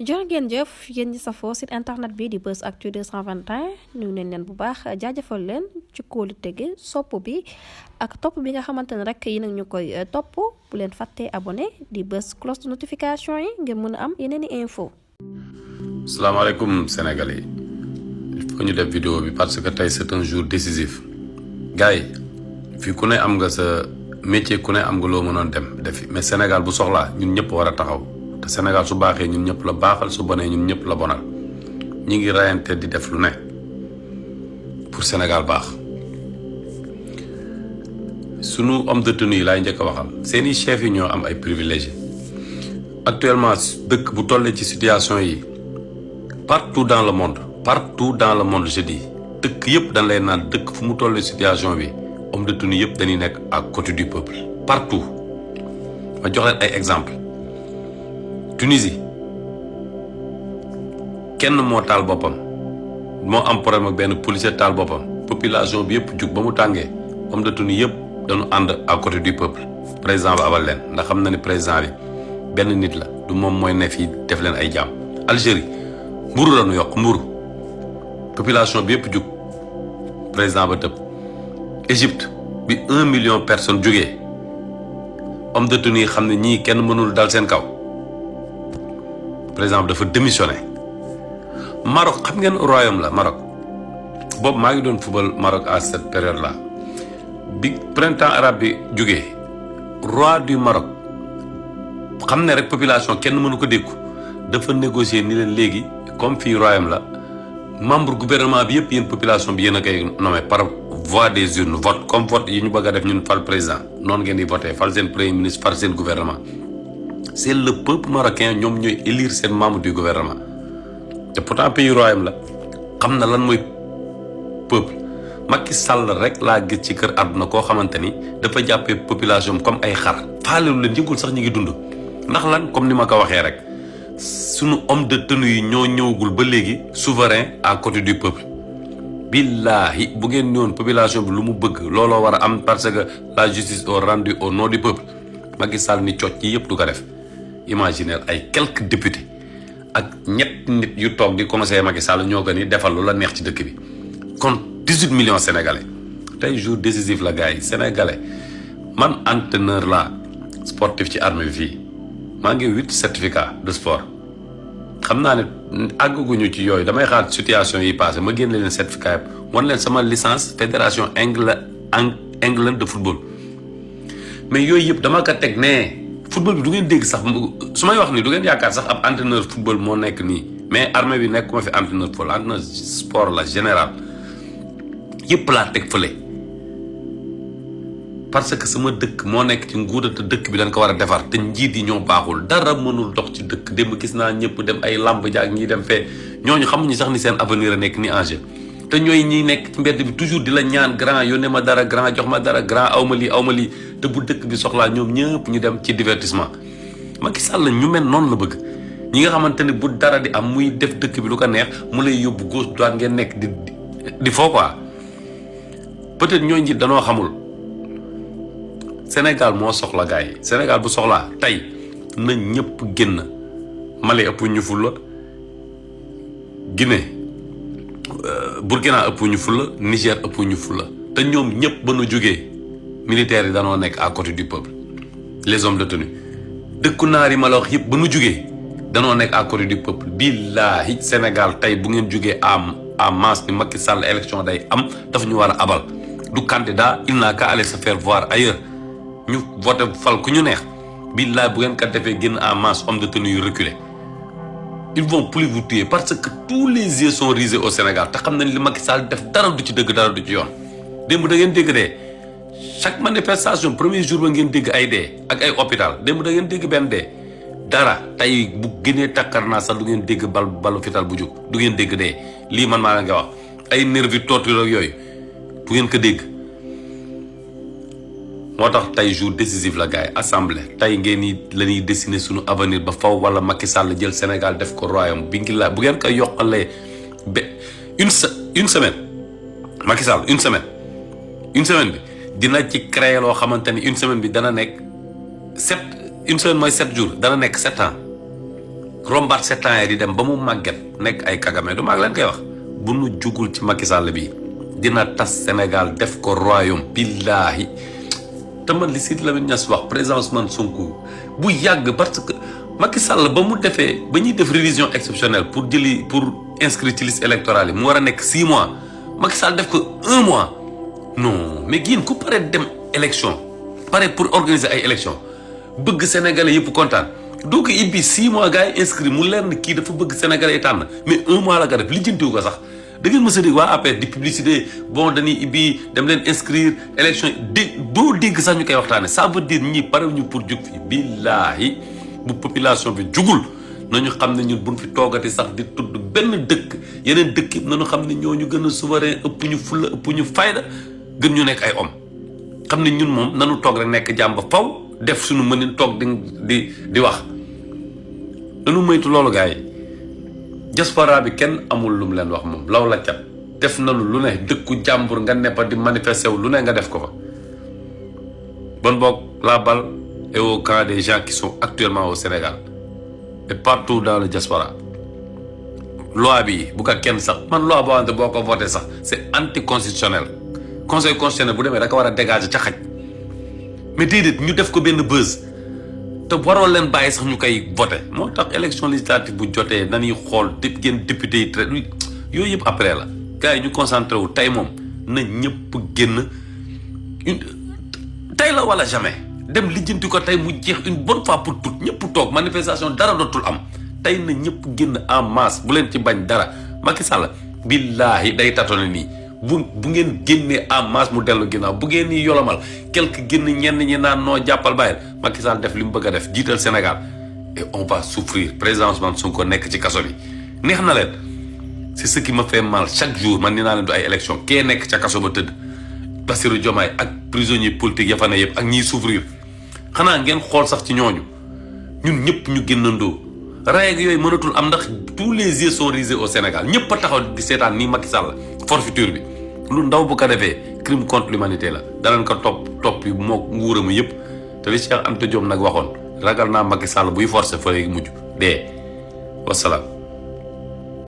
jërë ngeen jëf yéen ñi safoo site internet bi di Buzz Actu 221 nuyu nañ leen bu baax jaajëfal leen ci kóolu tege sopp bi ak topp bi nga xamante ne rek yi nag ñu koy topp bu leen fàttee abonné di bës cloche de notification yi ngeen mën a am yeneen i info. salaamaaleykum Sénégalais il faut ñu def vidéo bi parce que tey c'est un jour décisif gars yi fii ku ne am nga sa métier ku ne am nga loo mënoon dem defi mais Sénégal bu soxlaa ñun ñëpp war a taxaw. te Sénégal su baaxee ñun ñëpp la baaxal su bonee ñun ñëpp la bonal ñi ngi rayante di def lu ne pour Sénégal baax sunu homme de tenue yi laay njëkk a waxal seeni chefs yi ñoo am ay privilégiés actuellement dëkk bu tollee ci situation yi partout dans le monde je dis dëkk yëpp dañ lay naan dëkk fu mu tollee situation bi homme de tenue yëpp dañuy nekk à côté du peuple partout ma jox leen ay exemple Tunisie kenn moo taal boppam moo am problème ak benn policier taal boppam population bi yëpp jug ba mu tàngee homme de tenue yëpp dañu ànd à côté du peuple président ba abal leen ndax xam na ni président bi benn nit la du moom mooy ne fii def leen ay jàmm. Algérie mburu la ñu yokk mburu population bi yëpp jug président ba tëb. Égypte bi 1 million personnes jugee homme de tenue yi xam ne ñii kenn mënul dal seen kaw. par exemple dafa démissionné Maroc xam ngeen royaume la Maroc boobu maa ngi doon football Maroc à cette période là bi printemps arabe bi jógee roi du Maroc xam ne rek population kenn mënu ko dékku dafa négocier ni leen léegi comme fii royaume la membre gouvernement bi yëpp yéen population bi yéen a koy nommé par voie des urnes vote comme vote yi ñu bëgg a def ñun fal président noonu ngeen di voté fal seen premier ministre fal seen gouvernement. C'est le peuple marocain ñoom ñooy élire seen membre du gouvernement te pourtant pays royaume la xam na lan mooy peuple Macky Sall rek laa gis ci kër àdduna koo xamante ni dafa jàppee population comme ay xar faalewu leen yëgul sax ñi ngi dund ndax lan comme ni ma ko waxee rek sunu homme de tenue yi ñoo ñëwagul ba léegi souverain à côté du peuple billahi bu ngeen ñëwoon population bi lu mu bëgg looloo war a am parce que la justice est rendue au nom du peuple Macky Sall ni cocc yi yëpp du ko def imaginer ay quelques députés ak ñetti nit yu toog di conseiller Macky Sall ñoo ko ni defal lu la neex ci dëkk bi kon 18 millions sénégalais tey jour décisif la gars yi sénégalais man entraîneur la sportif ci armée bi fii maa ngi 8 certificats de sport xam naa ne àgguñu ci yooyu damay xaar situation yi passé ma génne leen certificat yëpp wan leen sama licence fédération England de football mais yooyu yëpp dama ko teg ne football bi du ngeen dégg sax su may wax ni du ngeen yaakaar sax ab entraîneur football moo nekk nii mais armée bi nekkuma fi entraîneur football entraîneur sport la général yëpp laa teg fële parce que sama dëkk moo nekk ci nguur te dëkk bi dañ ko war a defar te njiit yi ñoo baaxul dara mënul dox ci dëkk démb gis naa ñëpp dem ay lamb jaag ñi dem fee ñooñu xamuñu sax ni seen avenir a nekk ni en jeu te ñooy ñi nekk ci mbedd bi toujours di la ñaan grand yónnee ma dara grand jox ma dara grand awma lii te bu dëkk bi soxlaa ñoom ñëpp ñu dem ci divertissement Macky Sall ñu mel noonu la bëgg ñi nga xamante ni bu dara di am muy def dëkk bi lu ko neex mu lay yóbbu gauche droite ngeen nekk di foo quoi peut-être ñooñu ji danoo xamul Sénégal moo soxla gars yi Sénégal bu soxlaa tey na ñëpp génn Mali ëpp ñu fulla Guinée Burkina ëpp ñu fulla Niger ëpp ñu fulla te ñoom ñëpp ba nu jógee militaires yi danoo nekk à côté du peuple les hommes de tenue dëkku naar yi ma la wax yëpp ba nu jógee danoo nekk à côté du peuple billahi Sénégal tey bu ngeen jógee à masse ni Macky Sall élection day am daf ñu war a abal du candidat il n'a qu'à aller se faire voir ailleurs ñu voté fal ku ñu neex billahi bu ngeen ko defee génn à masse homme de tenue yu reculé ils vont plus vous tuer parce que tous les yeux sont rivés au Sénégal te xam nañ li Macky Sall def dara du ci dëgg dara du ci yoon démb da ngeen dégg dee chaque manifestation premier jour ba ngeen dégg ay dee ak ay hôpital démb da ngeen dégg benn dee dara tey bu gënee takkar naa sax du ngeen dégg balu fital bu jóg du ngeen dégg dee lii man maa la nga wax ay nervi torture ak yooyu du ngeen ko dégg moo tax tey jour décisif la gars yi assemblée tey ngeen ni la ñuy dessiner suñu avenir ba faw wala Macky Sall jël Sénégal def ko royaume bi ngi la bu ngeen koy yokkalee ba une semaine Macky Sall une semaine bi dina ci créer loo xamante ni une semaine bi dana nekk une semaine mooy 7 jours dana nekk 7 ans rombaat 7 ans di dem ba mu màgget nekk ay Kagame du maag leen koy wax bu nu jugul ci Macky Sall bi dina tas Sénégal def ko royaume billaahi te man li Sidy Lamine Niass wax président Ousmane Sonko bu yàgg parce que Macky Sall ba mu defee ba ñuy def révision exceptionnelle pour inscrire ci liste électorale yi mu war a nekk 6 mois Macky Sall def ko 1 mois non mais giin ku pare dem élection pare pour organiser ay élection bëgg sénégalais yëpp kontaan doo ko ibbi 6 mois gars yi inscrit mu leer ni kii dafa bëgg sénégalais yi tànn mais 1 mois la ko def lijjantiwu ko sax da ngeen mës a dégg waa APR di publicité bon dañuy ibbi dem leen inscrire élection doo dégg sax ñu koy waxtaane ça veut dire ñi pare ñu pour jug fi billaahi bu population bi jugul nañu xam ne ñun buñ fi toogati sax di tudd benn dëkk yeneen dëkk yëpp nañu xam ne ñooñu gën a souverain ëpp ñu fulla ëpp ñu fayda gën ñu nekk ay homme xam ne ñun moom nanu toog rek nekk jàmm ba faw def suñu mënin toog di wax nanu moytu loolu gars yi diaspora bi kenn amul lu mu leen wax moom law la cat def nanu lu ne dëkku jàmbur nga neppa di manifester wu lu ne nga def ko fa bon boog la balle est au camp des gens qui sont actuellement au Sénégal et partout dans le diaspora loi bi bu ko kenn sax man loi boo xamante boo ko voté sax c'est anticonstitutionnel conseil constitutionnel bu demee da ko war a dégager ca xaj mais déedéet ñu def ko benn buzz te waroo leen bàyyi sax ñu koy voté moo tax élection législative bu jotee nañuy xool génn député yi yooyu yëpp après la gars yi ñu concentré wu tey moom na ñëpp génn tey la wala jamais dem lijjanti ko tey mu jeex une bonne fois pour toutes ñëpp toog manifestation dara dootul am tey na ñëpp génn en masse bu leen ci bañ dara Macky Sall billaahi day tatone nii bu ngeen génnee en masse mu dellu ginnaaw bu ngeen ni yolomal quelque génn ñenn ñi naan noo jàppal bàyyil Macky Sall def li mu bëgg a def jiital Sénégal et on va souffrir président Ousmane Sonko nekk ci kaso bi neex na leen c'est ce qui me fait mal chaque jour man ni naa leen du ay élection kee nekk ca kaso ba tëdd Bassirou Diomaye ak prisonniers politiques ya fa ne yëpp ak ñiy souffrir xanaa ngeen xool sax ci ñooñu ñun ñëpp ñu génnandoo ray ak yooyu mënatul am ndax tous les yeux sont rivés au Sénégal ñëpp a taxaw di seetaan nii Macky Sall forfaiture bi lu ndaw bu ko defee crime contre l'humanité la danañ ko topp yi moo nguuram yëpp te li Cheikh Anta Diop nag waxoon ragal naa Macky Sall buy forcer fa lay mujj dee wasalaam